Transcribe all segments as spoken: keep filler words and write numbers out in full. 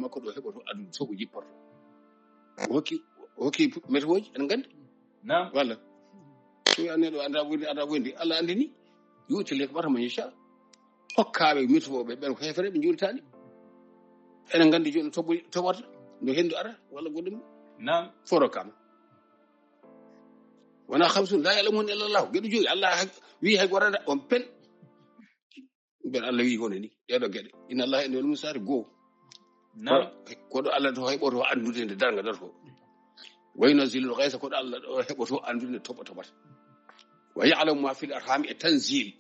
Makko ɗo heɓoto aduna soɓo jipporto. O hokki, o hokki météo ji, en nganndi. Naam. Walla. So wi annee ɗo anndaa wondi, anndaa wondi. Allah anndini. Yu'ti l-hikmata man yashaa. Hokkaaɓe météo ɓe, ɓen ko heefereeɓe njuulitaani. Enen nganndi jooni toɓo-, toɓorta. No henndu ara, walla goɗɗum. Naam. Foro kam. Wonaa khamsun laa ya'lamuhunna illa Allah. Geɗe joyi, Allah hay, wi hay gorada on pen. Ɓen Allah wi hono ni. Ɗeɗo geɗe. Inna Allah inda wal musari go. Naam. Ko, ko ɗo Allah to heɓoto anndude nde darnga darto. Wa yunazzilul ghaytha, ko ɗo Allah ɗo heɓoto anndude nde toɓo toɓata. Wa ya'lamu ma fil arhami e tanzil.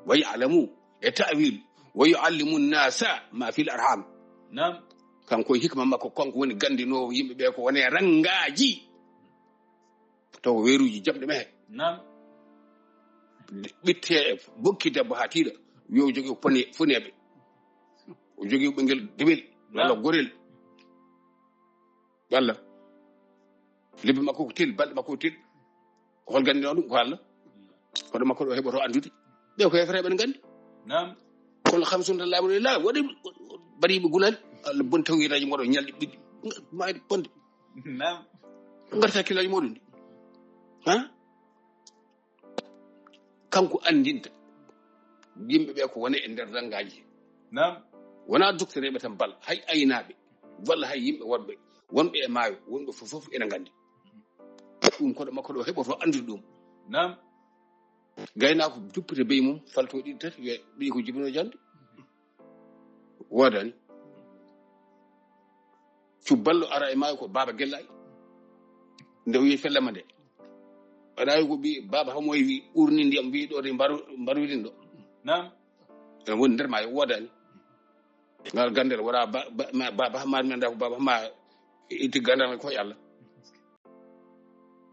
Wa ya'lamu e ta'wil. Wa yu'allimu nasa ma fil arham. Naam. Kanko e hikma makko, kanko woni gandinoowo yimɓe ɓe ko woni e rangaaji. Taw weeruuji jamɗe mehe. Naam. Ɓitte e bokki debbo haa tiiɗa. Wiyo o jogii pone-, funeeɓe. O jogii ɓinngel debel, walla Naam. Gorel. Walla. Lebbi makko ko tel, balɗe makko ko tel. Hol gandinoo ɗum? Ko Allah. Kono makko ɗo heɓoto anndude. Ɓe ko heefereeɓe ne nganndi. Naam. Kono khamsun tan laaɓuɗo e laaɓa, waɗi bariɓe gulali. Allah bon tawi raji moɗo ñalɗi ɓiɗɗi. Maayde bonde. Naam. Ngarta kilaji moɗon ɗi. Ha? Kanko anndinta. Yimɓe ɓe ko woni e nder rangaaji. Naam. Wonaa doktoreeɓe tan bal, hay aynaaɓe. Walla hay yimɓe wonɓe, wonɓe e maayo, wonɓe fof, fof ena nganndi. Ɗum koɗo makko ɗo heɓoto anndude ɗum. Naam. Gaynaako duppita bey mum, falto ɗiɗi tati, wiya, ɓiy ko jibinoo jannde. Woodani. Cubballo ara e maayo ko baaba Gellaay. Nde o yehi fellema nde. Waɗa ko ɓi baaba hamo e wi urni ndiyam wi ɗo de mbaru, mbaru ɗin ɗo. Naam. Ene woni nder maayo woodani. Ngal gandal wara ba, ba, ma, baaba hama men da ko baaba hama itti gandal ko Allah.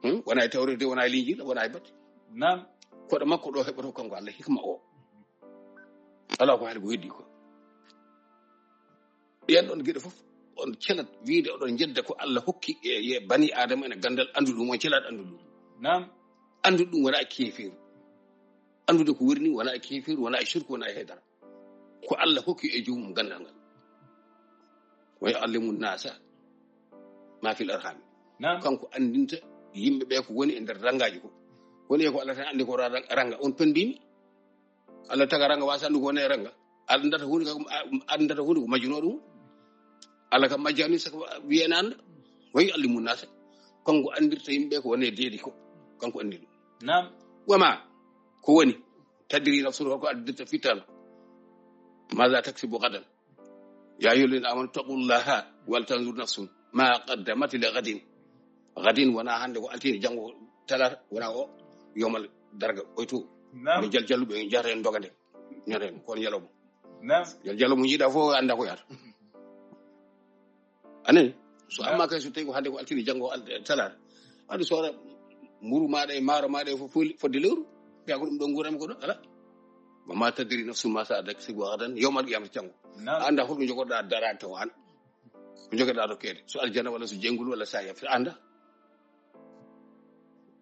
Hmm? Wona e tawrede, wona e linjila, wona e batte. Naam. Koɗo makko ɗo heɓoto kanko Allah hikma o. Alaa ko haali ko heddi ko. Ɓen ɗon geɗe fof, on celat wiide oɗon jedda ko Allah hokki e, e bani Adama ene gandal anndu ɗum, on celat anndu ɗum. Naam. Anndu ɗum wona e keefeeru. Anndude ko woni ni wona e keefeeru, wona e shirku, wona e haydara. Ko Allah hokki e joomum gandal ngal. Wa yu'allimu nasa ma fil arham. Naam. Kanko anndinta yimɓe ɓe ko woni e nder rangaaji ko. Woni e ko Allah tan anndi ko ra-, ranga. On pen mbimi. Allah taga ranga wasa anndu ko woni e ranga. Anndata huunde kam, a-, anndata huunde ko majjuno ɗum. Allah kam majjani saka wiyena annda. Wa yu'allimu nasa. Kanko anndirta yimɓe ko woni e deedi ko. Kanko anndi ɗum. Naam. Wama ko woni. Tadri nafsun holko addirta fittaandu. Maza taksibu gadan. Ya ayyuhallazina amanu taqullaha wal tanzur nafsun ma qaddamat li gadin. Gadin wona hannde ko altine, janngo talaata, wona o yomal darga oyto. Naam. No jal jalluɓe en jahata en dogande. Ñoten ko ñalawma. Naam. Jal jalluɓe mo jiiɗa fof annda ko yahata. Anen. So Naam. Amma kay so tawi ko hannde ko altine, janngo al-, talaata. Aɗa soora mburu maɗa e maaro maɗa e fof foli-, fodde lewru. Mbiya ko ɗum ɗo nguurami ko ɗo, ala. Wa ma tadri nafsun maza taksibu gadan yawmal qiyamati janngo. Naam. A annda holko jogorɗa daraade taw an. Ko jogorɗa rokkeede. So aljanna walla so jeyngol walla so a yafta, a annda.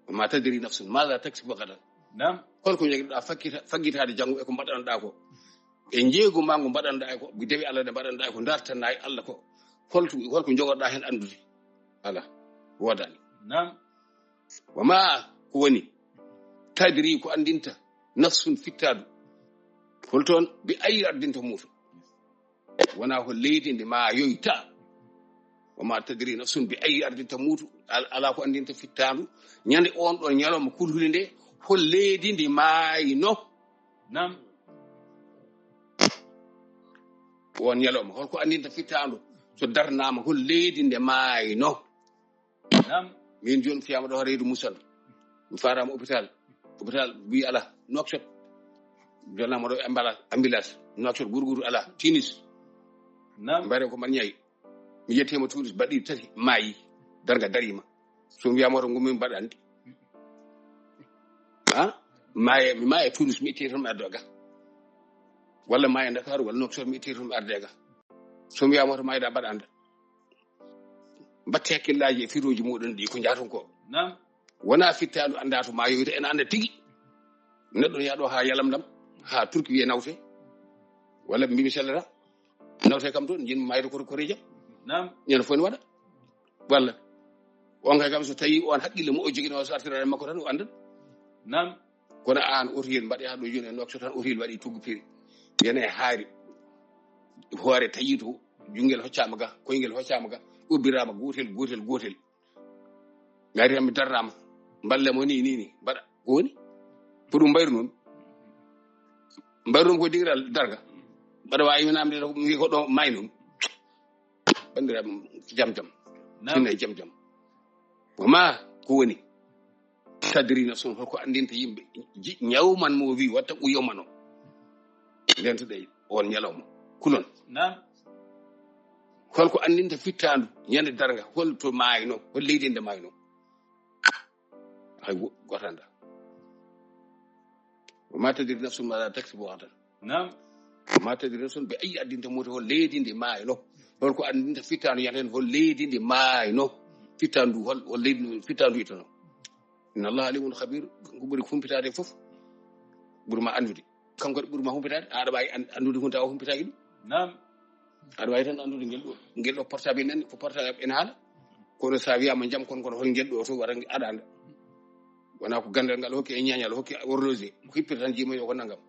Wa ma tadri nafsun maza taksibu gadan. Naam. Holko jogorɗa fakkita-, faggitaade janngo e ko mbaɗanɗa ko. E njeeygu ma ngu mbaɗanɗa e ko, dewe Allah ɗe mbaɗanɗa e ko dartanɗa e Allah ko. Holto, holko jogorɗa heen anndude? Ala, woodani. Naam. Wa ma ko woni? Tadri ko anndinta nafsun fittaandu. Holton bi ayyi ardin tamutu. Wona ko leydi ndi maayoyta. Wa ma tadri nafsun bi ayyi ardin tamutu. Al-, ala ko anndinta fittaandu. Ñande on ɗon ñalawma kulhuli nde, hol leydi ndi maayno. Naam. On ñalawma, holko anndinta fittaandu? So darnaama, hol leydi nde maayno? Naam. Min jooni fiyama ɗo reedu Musan. Mi farama hôpital. Hôpital wi ala. Nouakchott. Jonnama ɗo ambala-, ambulance. Nouakchott gurguru ala. Tinis. Naam. Mbare ko man ñayi. Mi yettima Tunis baɗi tati maayi. Darga darima. So mi wiyama to ngummi mbaɗa anndi. Ha? Maaye, mi maaya Tunis mi itti tan mi addo ga. Walla maaya Dakar walla Nouakchott mi itti tan mi arde ga. So mi wiyama to maayda mbaɗa annda. Mbatte hakkillaaji e firooji muɗum ɗi ko njaaton ko. Naam. Wona fittaandu annda to maayoyta en annda tigi. Neɗɗo yaɗo ha yalam ɗam, ha Turki wiye nawte. Walla mbimi sellata. Nawte kam toon, jinmi mayde koto koreja. Naam. Ñande fof ne waɗa. Walla on kay kam, so tawi on haqqille mo o jogino, so artiraani makko tan, o anndan. Naam. Kono aan otoyel mbaɗe haa ɗo jooni e nokso tan, otoyel waɗi tuggu piri. Yana e haari. Hoore taƴi to, junngel hoccaama ga, koyngel hoccaama ga, ubbiraama gootel, gootel, gootel. Ngari tan mi darraama. Mballe mo ni, ni, ni. Mbaɗa. Ko woni? Ko ɗum mbayru noon. Mbayru noon ko digiral darga. Mbaɗa waawi mi namde mi ko ɗo may noon. Banndiraaɓe, jam jam. Naam. Tinna e jam jam. Ko ma ko woni? Tadri nafsun, holko anndinta yimɓe? Ji-, ñawman mo o wi, watta o yomano. Ndentoɗe on ñalawma. Kulon. Naam. Holko anndinta fittaandu, ñande darga, hol to maayno, hol leydi nde maayno? Hay go-, gooto anndaa. Wa ma tadri nafsun maza taksibu gadan. Naam. Wa ma tadri nafsun bi ayyi ardin tamut, hol leydi ndi maayno. Holko anndinta fittaandu, ñande heen, hol leydi ndi maayno. Fittaandu, hol, hol leydi ndi fittaandu ittono. Inna Allaha alimun khabir, ko ɓuri humpitaade fof. Ɓuri ma anndude. Kanko ɓuri ma humpitaade, aɗa waawi an-, anndude hunde tawa humpitaaki ɗum. Naam. Aɗa waawi tan anndude ngel ɗo, ngel ɗo portable nen, ko portable ene haala. Kono so a wiyaama jam kon, kono hol ngel ɗo to wara aɗa annda. Wona ko ganndal ngal hokki e ñaañal, hokki horloge, ko hippita tan jiima yo ko nanngam.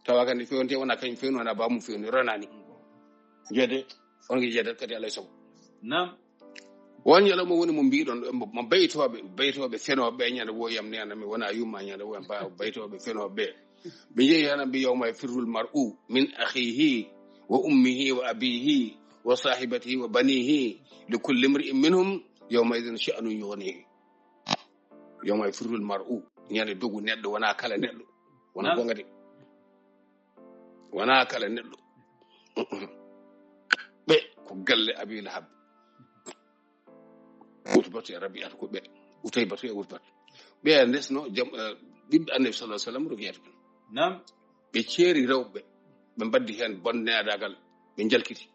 Tawa kandi fewnte wona kañum fewni, wona bamum fewni, ronani. Jeede, on ngi jeedat kadi Alla e sago. Naam. Won ñalawma woni mo mbiɗon, mo, mo baytooɓe, baytooɓe fenooɓe ɓe ñande woyam nena mi wona yumma ñande woyam ba baytooɓe fenooɓe ɓe. Ɓe jeeyi tan mbi yawma firrul mar'u min akhihi wa ummihi wa abihi wa sahibatihi wa banihi li kulli imri'in minhum yawma idhin sha'nun yughnihi. Yawma firrul mar'u, ñande dogu neɗɗo, wona kala neɗɗo. Wona Naam. Gonga de. Wona kala neɗɗo. Ɓe ko galle Abi Lahab. Utbatu e Rabi'atu ko ɓe. Utaybatu e Utbatu. Ɓe ndesno jam, eh, ɓiɓɓe Annabi sallallahu alaihi wasallam, Ruqiyatu ɓen. Naam. Ɓe ceeri rewɓe. Ɓe mbaddi heen bonneedaagal. Ɓe njalkiti.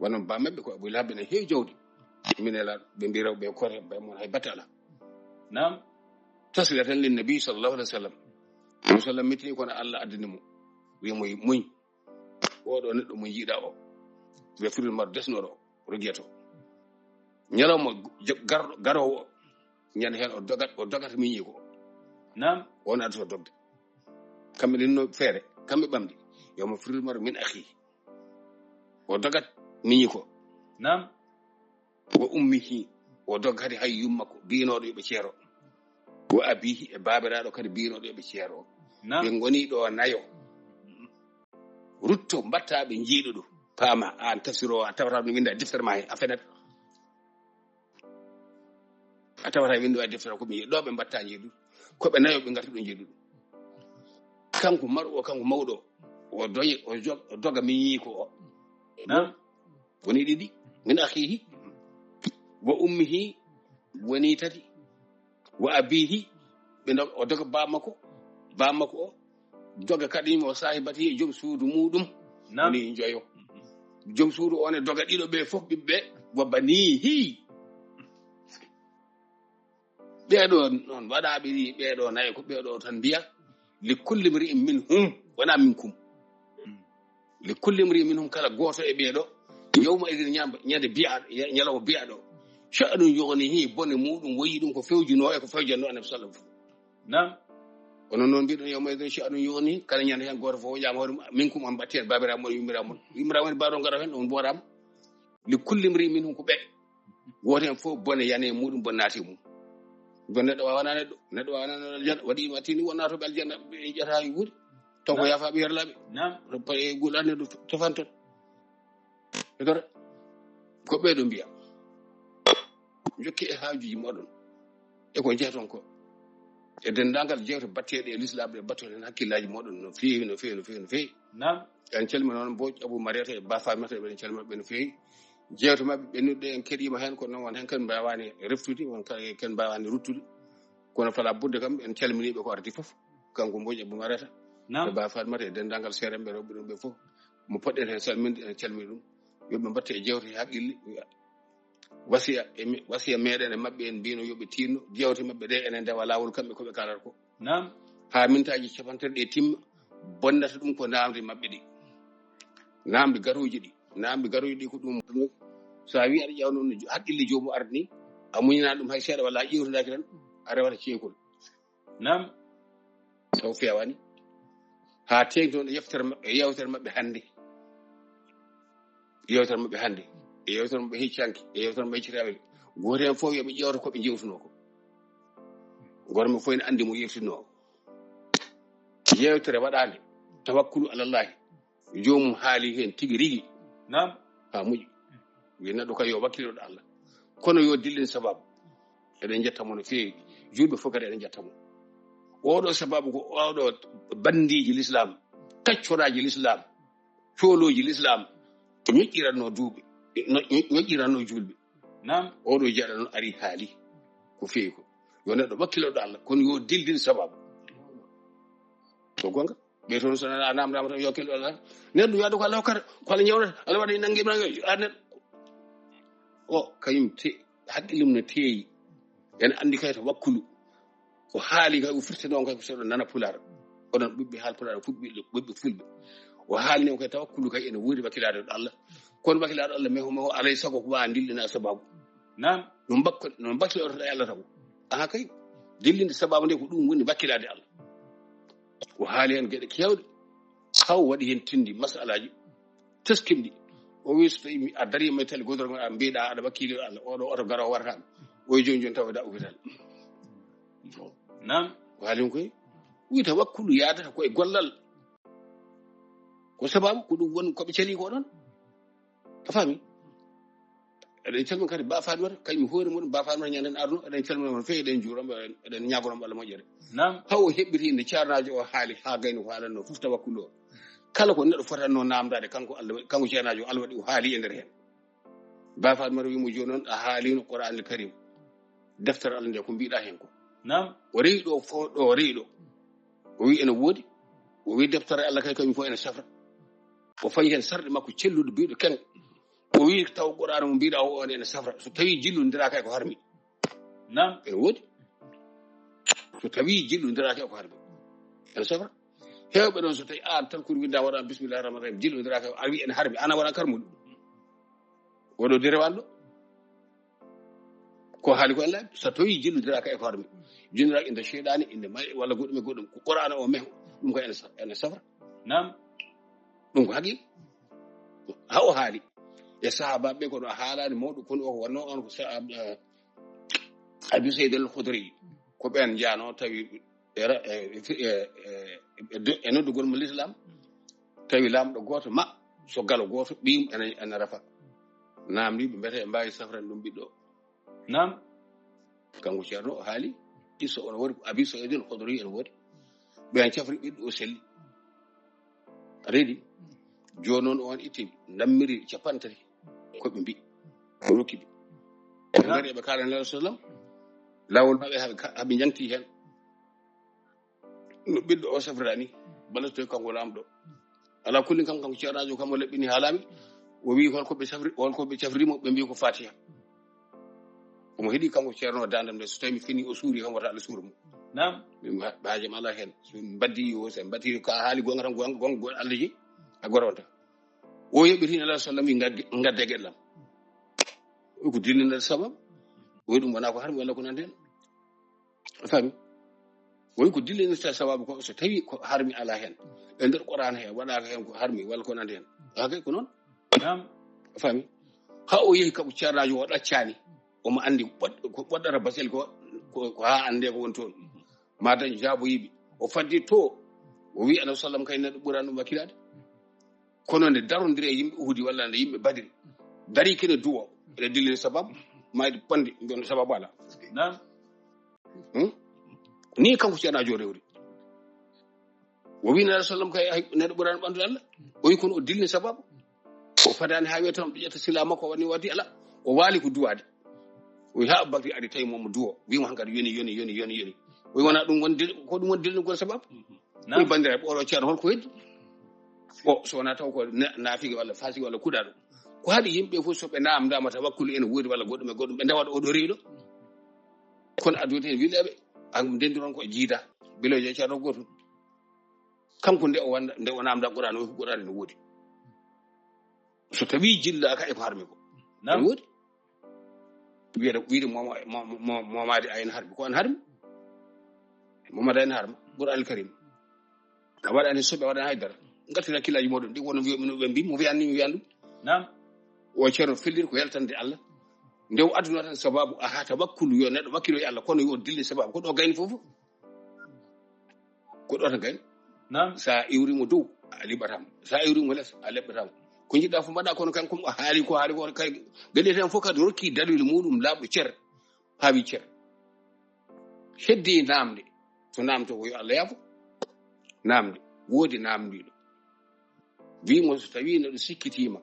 Wano ba maɓɓe ko Abu Lahab ene heewi jawdi. Minen la ɓe mbi rewɓe ko rewɓe mon hay batte ala. Naam. Tasliya tan lin nabi sallallahu alaihi wasallam. Nabi sallam mitini kono Allah addani mo. Wi mo muñ. Oɗo neɗɗo mo jiiɗa o. Ɓe firul mar desnoɗo o. Ruqiyatu. Ñalawma jo-, gar-, garowo o. Ñande heen o dogat, o dogata miñi ko. Naam. On addi to dogde. Kamɓe ɗin no feere. Kamɓe ɓamdi. Yawma firul mar min akhi. O dogat miñi ko. Naam. Wa ummihi, o dogga kadi hay yumma ko biinooɗo yo ɓe ceero. Wa abihi, e baabiraaɗo kadi biinooɗo yo ɓe ceero. Naam. Ɓe ngoni ɗo nayo. Rutto mbatta ɓe njiiɗo ɗum. Paama aan tafsiroowo a tawata ɗum winnda e deftere ma he a fenat. A tawata winnda e deftere ko ɓe ɗo ɓe mbatta njiiɗu. Ko ɓe nayo ɓe ngarta ɗo njiiɗu. Kanko mar'u o, kanko mawɗo o, o doye, o jog-, o doga miñiiko o. Naam. Woni ɗiɗi. Min akhihi. Wa ummihi. Woni tati. Wa abihi. Ɓe ndo-, o doga bamako. Bamako o. Doga kadi mo sahibati e joom suudu muɗum. Naam. Woni joyo. Joom suudu on e doga ɗiɗo ɓe fof ɓiɓɓe. Wa banihi. Ɓeeɗo noon waɗaaɓe ɗi, ɓeeɗo nayo ko ɓeeɗo tan mbiya, li kulli mri'in minhum, wona minkum. Li kulli mri'in minhum, kala gooto e ɓeeɗo, yawma idin ñam-, ñande biya-, ñalawma biyaɗo. Sha'nun yughnihi, bone muɗum woyi ɗum ko fewjunoo e ko fewjanno Annabi sallallahu alaihi wasallam. Naam. Kono noon mbiɗon yawma idin sha'nun yughnihi, kala ñande heen gooto fof woƴaama hoore mum, minkum on mbaɗti heen baabiraaɓe mon, yummiraaɓe mon. Yummiraaɓe woni baɗo ngara heen, on mboraama. Li kulli mri'in minhum ko ɓe. Gooto heen fof bone yani e muɗum, bone naati e mum. Bon neɗɗo waawaa neɗɗo, neɗɗo waawaa aljanna, waɗi ima tini wonnaa to ɓe aljanna, ɓe ƴetta e wuuri. Taw ko yaafa ɓe yerlaaɓe. Naam. Paye gula neɗɗo tofan ton. E dora. Ko ɓeeɗo mbiya. Jokki e haajuji moɗon. E ko jeeton ko. E denndaangal jeewte batteeɗe e lislaam ɗe battoɗen hakkillaaji moɗon no feewi, no feewi, no feewi, no feewi. Naam. En calmina noon Mbodj Abou Mariata e Ba Fatimata, eɗen calmina ɓe no feewi. Jeewte maɓɓe ɓennuɗe en keɗiima heen, kono noon won heen ken mbaawaani reftude, won ka-, ken mbaawaani ruttude. Kono fala budde kam, en calminii ɓe ko ardi fof. Kanko Mbodj Abou Mariata, Naam. e Ba Fatimata, e denndaangal seerenɓe rewɓe ɗum ɓe fof. Mo poɗɗen heen salminde, en calmini ɗum. Yo ɓe mbatte e jeewte e haqqille. Wasiya, e mi-, wasiya meɗen e maɓɓe, en mbino yo ɓe tinno, jeewte maɓɓe ɗe, enen ndewa laawol kamɓe ko ɓe kaalata ko. Naam. Haa mintaaji capanɗe tati ɗe timma, bonnata ɗum ko naamnde maɓɓe ɗi. Naamnde garuuji ɗi. Naamnde garuuji ɗi ko ɗum. So a wi aɗa ƴeewa noon haqqille joomum ardi ni, a muñana ɗum hay seeɗa walla a ƴeewtidaki tan, a rewata ceekol. Naam. Taw feewani. Haa teeŋti noon e yeftere maɓɓe, e yewtere maɓɓe hannde. Yewtere maɓɓe hannde. E yewtere maɓɓe hecci hanki. E yewtere maɓɓe hecci rewel. Gooto heen fof yo ɓe ƴeewta ko ɓe jewtunoo ko. Gooto maɓɓe fof ene anndi mo yewtinoo. Yewtere waɗaande. Tawakkulu alallahi. Joomum haali heen tigi rigi. Naam. Haa moƴƴi. Wi neɗɗo kay yo wakkilo ɗo Allah. Kono yo dillin sababu. Eɗen njetta mo no feewi. Juulɓe fof kadi eɗen njetta mo. Oɗo sababu ko oɗo bandiiji l'islam, kaccoraaji l'islam, coolooji l'islam, ñoƴƴiratno duuɓe, no-, ñoƴ-, ñoƴƴiratno juulɓe. Naam. Oɗo jeeɗa noon ari haali. Ko feewi ko. Yo neɗɗo wakkilo ɗo Allah. Kono yo dillin sababu. Ko goonga. Ɓe toon so a namdama tan yo kelɗo Allah. Neɗɗo yaade ko Allah hokkata, ko Allah ñawnata, Allah waɗa e nangge, nangge, a neɗɗo. O, kañum te-, haqqille mum ne teeyi. Ene anndi kay to wakkulu. O haali kay, o firti noon kay ko seeɗa nana pulaar. Onon ɓiɓɓe haal pulaar, ɓiɓɓe, ɓiɓɓe fulɓe. O haali noon kay tawakkulu kay ene woodi wakkilaade ɗo Allah. Kono wakkilaade Allah, meho, meho, alay sago ko waa ndillina sababu. Naam. No mbakko-, no mbakkilortoɗa e Allah taw. Aha kay. Dillinde sababu nde ko ɗum woni wakkilaade Allah. O haali heen geɗe keewɗe. Haa o waɗi heen tindi masalaaji teskimɗi. O wi so tawi mi a dariima e tali godoro a mbiɗa aɗa wakkili Allah, oɗo oto garo warata. O wi jooni jooni taw da hôpital. Naam. O haali heen koy. Wi tawakkulu yaadata ko e gollal. Ko sababu ko ɗum woni ko ɓe cali ko ɗon. A faami? Eɗen calmina kadi Ba Fatmata, kañum hoore muɗum Ba Fatmata ñanden arno, eɗen calmina on feewi, eɗen juuramo, eɗen, eɗen ñaagonamo Allah moƴƴere. Naam. Haa o heɓɓiti nde ceernaajo o haali, haa gayno ko haalanno fof tawakkulu o. Kala ko neɗɗo fotanno namdade, kanko Allah, kanko ceernaajo o Allah waɗi o haali e nder heen. Ba Fatmata wi mo jooni noon a haalino Qur'an al Karim. Deftere Allah nde ko mbiɗa heen ko. Naam. O rewi ɗo fo-, ɗo o rewi ɗo. O wi ene woodi. O wi deftere Allah kay kañum fof ene safra. O fañi heen sarɗi makko celluɗo biɗo keng. O wi taw Qur'an mo mbiɗa o on ene safra. So tawi jillondiraaka e ko harmi. Naam. Ene woodi. So tawi jillondiraaka e ko harmi. Ene safra. Heewɓe noon so tawi aan tan kuri winda waɗa bismillahir rahmanir rahim, jillondiraaka a wi ene harmi, ana waɗa karmuɗo. Oɗo derewanɗo. Ko haali ko en laabi, so tawi jillondiraaka e ko harmi. Jillondiraaka inde seyɗaani, inde may, walla goɗɗum e goɗɗum. Ko Qur'ana o meho, ɗum ko ene sa-, ene safra. Naam. Ɗum ko haqiiqa. Haa o haali. E sahaabaaɓe ɓe kono a haalaani mawɗo kono o ko wonno on ko sa-, eh, Abi Sayyid al-Khudri. Ko ɓeen njaano tawi e ra-, e, e, e, e do-, e noddugol mo l'islam. Tawi laamɗo gooto ma, so galo gooto, ɓiyum ene, ene rafa. Naamndi ɓe mbiyata e mbaawi safran ɗum ɓiɗɗo. Naam. Kanko Ceerno o haali, issa on woodi ko Abi Sayyid al-Khudri ene woodi. Ɓeen cafri ɓiɗɗo o selli. A reedi? Jooni noon on itti ndammiri capanɗe tati. Ko ɓe mbi. O rokki ɓe. Ɓe ngari ɓe kaala Nelaaɗo sallam. Laawol maɓɓe haɓe ka-, haɓe njanti heen. No ɓiɗɗo o safrani, bala so tawi kanko laamɗo. Ala kulli kam kanko ceernaajo kam o laɓɓini haalami. O wi holko ɓe safri, holko ɓe cafri mo, ɓe mbi ko Fatiha. Omo heɗi kanko ceerno o dandam nde, so tawi mi fini o suuri kam wata Allah suura mo. Naam. Min ma-, haajam ala heen. So min mbaddi o, so min mbaddi ka haali gonga tan gonga, gonga, gonga Allah ji, a goro on tan. O yeɓɓiti Nelaaɗo sallam wi ngadde, ngadde geɗe lam. O ko dillinde sababu. O wi ɗum wona ko harmi walla ko nande en. A faami? O wi ko dillinirta sababu ko so tawi ko harmi ala heen. E nder Qur'an he waɗaaka heen ko harmi walla ko nande heen. Haa kay ko noon. Naam. A faami? Haa o yehi kabo ceernaajo o ɗaccaani. Omo anndi ɓoɗ-, ko ɓoɗɗata basel ko, ko, ko haa annde ko woni toon. Ma dañ jaaboyiiɓe. O faddi to. O wi Annabi sallam kay neɗɗo ɓurani ɗum wakkilaade. Kono nde darondiri e yimɓe Uhudi walla nde yimɓe Badri. Dari kene duwo. Ene dillini sababu. Mayde bonde, mbiyon sababu ala. Naam. Hmm? Ni kanko ceernaajo rewri. O wi Nelaaɗo sallam kay hay neɗɗo ɓurani ɓanndude Allah. O wi kono o dilni sababu. O fadaani haa wiya tan ƴetta sila makko woni waddi ala. O waali ko duwaade. O wi haa Abubakri ari tawi mo mo duwo. Wi mo hankadi yoni, yoni, yoni, yoni, yoni. O wi wona ɗum woni dil-, ko ɗum woni dilnugol sababu. Naam. O wi banndiraaɓe oɗo ceerno holko heddi? O so wona taw ko na-, naafiki walla faasiki walla kuɗaaɗo. Ko haɗi yimɓe fof so ɓe namdama tawakkulu ene woodi walla goɗɗum e goɗɗum ɓe ndewata oɗo rewiɗo. Kono addude heen wileɓe, an ndendiron ko e jiida. Biloje ceerno gooto. Kanko nde o wanda, nde o namda Qur'an, o wi ko Qur'an no woodi. So tawi jillaaka e ko harmi ko. Nam. Ene woodi. Wiyata, wiyde mooma-, mo-, mo-, moomade ayna harmi. Ko an harmi? Moomade ayna harmi. Qur'an al Karim. A waɗani soɓe, a waɗani haydara. Ngartira kilaji moɗon ɗi, wono wiyo, no ɓe mbi, mo wiyan ni, mi wiyan ɗum. Nam. O ceerno felliri ko yaltande Allah. Nde o aduna tan sababu, aha, tawakkulu, yo neɗɗo wakkilo e Allah, kono yo dille sababu. Ko ɗo gayni fof. Ko ɗo tan gayni. Nam. Sa iwri mo dow, a liɓɓata mo. Sa iwri mo les, a leɓɓata mo. Ko jiɗɗa fof mbaɗa, kono kanko mo haali ko, haali ko, kay, gandi tan fof kadi rokki dalil muɗum laaɓɗo cer, paawi cer. Heddi namde, to namde ko yo Allah yaafo. Namde, woodi namdiɗo. Wi mo so tawi neɗɗo sikkitiima,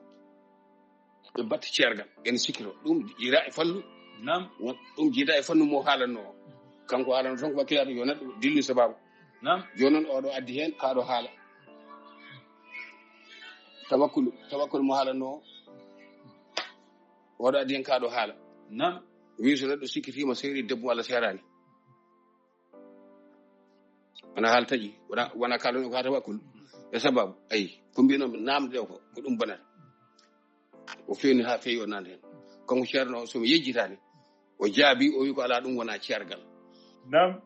ɓe batta ceergal, ene sikkito. Ɗum jiida e fannu. Nam. Won-, ɗum jiida e fannu mo haalanno o. Kanko haalanno tan ko wakkilaaɗo yo neɗɗo dillu sababu. Nam. Jooni noon oɗo addi heen, kaɗo haala. Tawakkulu, tawakkulu mo haalanno o. Oɗo addi heen, kaɗo haala. Nam. Wi so neɗɗo sikkitiima seeri debbo walla seeraani. Wona haala taƴi, wona, wona kalon ko ha tawakkul. E sababu, ayi, ko mbino namde o ko, ko ɗum bonata. O feewni ha feewi o nande heen. Kanko ceerno o, so mi yejjitani, o jaabi, o wi ko ala ɗum wona ceergal. Nam.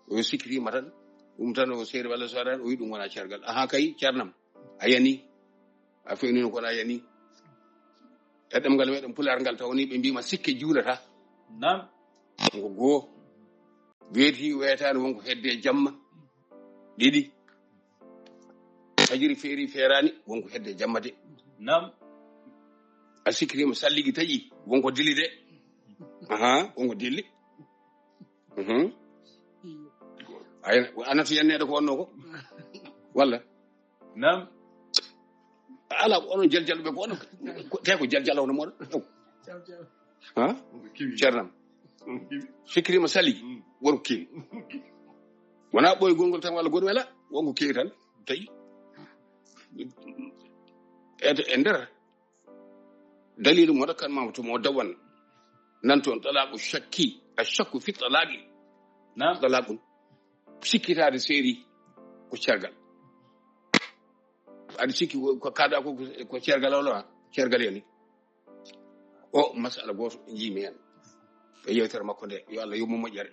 O sikkitima tan, ɗum tan o seeri walla so aɗa, o wi ɗum wona ceergal. Aha kay, ceernam, a yani. A feewni ko a yani. E ɗemngal meɗen Pulaar ngal, taw ni ɓe mbima sikke juulata. Nam. Ko goo. Weeti weetaani wonko hedde jamma. Ɗiɗi. Fajiri feeri feeraani wonko hedde jamma de. Nam. A sikkitima salligi taƴi wonko dilli de. Aha, wonko dilli. Mhm. Ay, ana to yenneede ko wonno ko? Walla? Nam. Ala ko onon jaljalo ɓe ko onon. Ko, te ko jaljalo hono moɗon. Ha? Ceernam. Sikkirima sali. Mm. Wonko kewi. Wona ɓoygol ngol tan walla goɗɗum wela, wonko kewi tan. Tawi. E, e nder dalilu mo kan ma to mo dawan. Nan toon talaqu shakki, ashakku fi talaqi. Nam. Talaqun. Sikkitaade seeri ko ceergal. Aɗa sikki ko, ko kaɗa ko, ko ceergal o lawa, ceergal yani. O masala gooto njiimi heen. E yewtere makko nde, yo Allah yoɓ mo moƴƴere.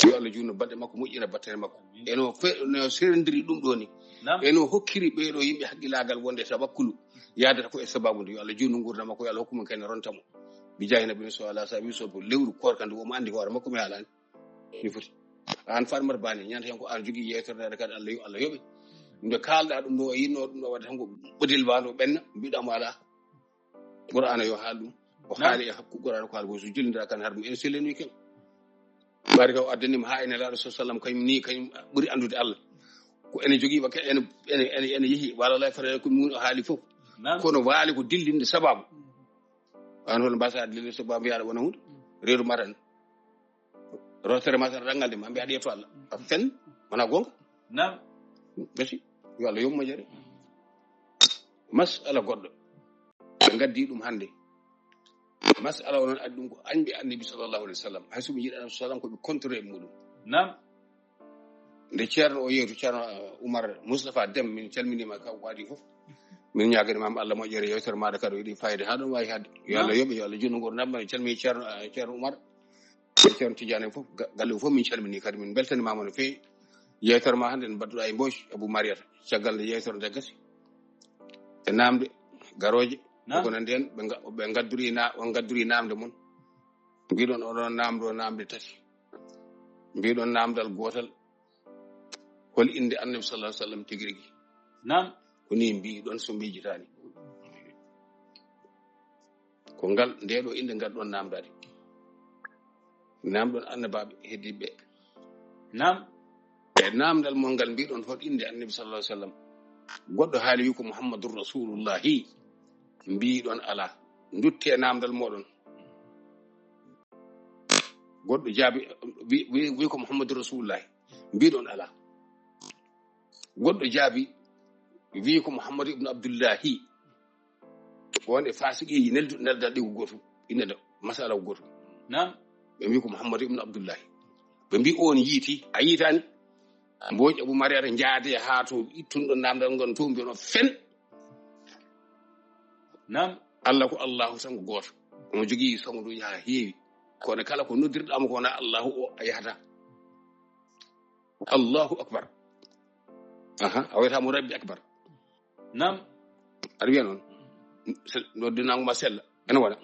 Yo Allah juutnu balɗe makko, moƴƴina battere makko. Eno fe-, no serondiri ɗum ɗo ni. Nam. Eno hokkiri ɓeeɗo yimɓe haqqilaagal wonde tawakkulu yaadata ko e sababu nde. Yo Allah juutnu nguurndam makko, yo Allah hokku mo kene ronta mo. Bi jaahi nabi sallallahu alaihi wasallam, so lewru koorka ndu, omo anndi hoore makko mi haalani. Ni foti. An Farmata Bani, ñande hen ko an jogii yewtere nde kadi Allah yo-, Allah yoɓe. Nde kaalɗa ɗum ɗo, o yinno ɗum ɗo wadde tan ko ɓodil ba ɗo ɓenna, mbiɗa mo ala. Qur'ana yo haal ɗum. O haali e hakku Qur'ana ko haali ko so jullindira kan har ɗum en sellenoyi ken. Ɓaari ka o addanima ha e Nelaaɗo sallallahu alaihi wasallam kañum ni kañum ɓuri anndude Allah. Ko ene jogii ba ke-, ene, ene, ene, ene yehi wala la fere ko mun o haali fof. Nam. Kono waali ko dillinde sababu. An hono mbasa dillinde sababu yaɗa wona hunde. Reedu matan. Rotere ma tan rangal de ma mbiya ɗe to Allah. A fen, wona gonga. Nam. Merci. Yo Allah yoɓ mo jare. Masala goɗɗo. Ɓe gaddi ɗum hannde. Masala onon addi ɗum ko añɓe Annabi sallallahu alaihi wasallam. Hay so ɓe njiɗi Annabi sallallahu alaihi wasallam ko ɓe contre e muɗum. Nam. Nde Ceerno o yeetu, Ceerno, uh, Umar Mustafa Dem, min calminima ka waɗi fof. Min ñaagani ma Allah moƴƴere yewtere maɗa kadi o yiɗi fayde ha ɗum wawi hadde. Yo Allah yoɓe, yo Allah juutnu nguurndam, min calmini Ceerno, uh, Ceerno Umar. E Ceerno Tidiane fof, ga-, galle o fof min calmini kadi min beltanimama no feewi. Yewtere ma hannde en mbaɗɗuɗa e Mbooc, Abou Mariata. Caggal nde yewtere nde gasi. E namde, garoje, nam. Ko nandi hen, ɓe nga-, ɓe ngadduri na-, on ngadduri namde mon. Mbiɗon oɗon namdo namde tati. Mbiɗon namdal gootal. Hol innde Annabi sallallahu alaihi wasallam tigi rigi? Nam. Ko ni mbiɗon so miijitaani. Ko ngal, nde ɗo innde ngal ɗon namdade. Namɗon annabaaɓe heddiɓe. Nam. E namdal mon ngal mbiɗon hol innde Annabi sallallahu alaihi wasallam? Goɗɗo haali wi ko Muhammadur Rasulullahi. Mbiɗon ala. Ndutte namdal moɗon. Goɗɗo jaabi, wi, wi, wi ko Muhammadu Rasulullahi. Mbiɗon ala. Goɗɗo jaabi, wi ko Muhammadu ibn Abdullahi. Won e fasiqeeji neldu-, nelda ɗi ko gootum. Ina da masala ko gootum. Nam. Ɓe mbi ko Muhammadu ibn Abdullahi. Ɓe mbi on yiiti, a yiitani? Mbooj Abu Mariyata jaade haa to ittunɗo namdal ngon to mbiyono fen. Nam. Allah ko Allahu tan ko gooto. Omo jogii sonnduuji haa heewi. Kono kala ko noddirɗaamo ko wonaa Allahu o a yahata. Allahu akbar. Aha, a wiyata mo Rabbi akbar. Naam. Aɗa wiya noon. Noddinaango ma sella. Ene waɗa.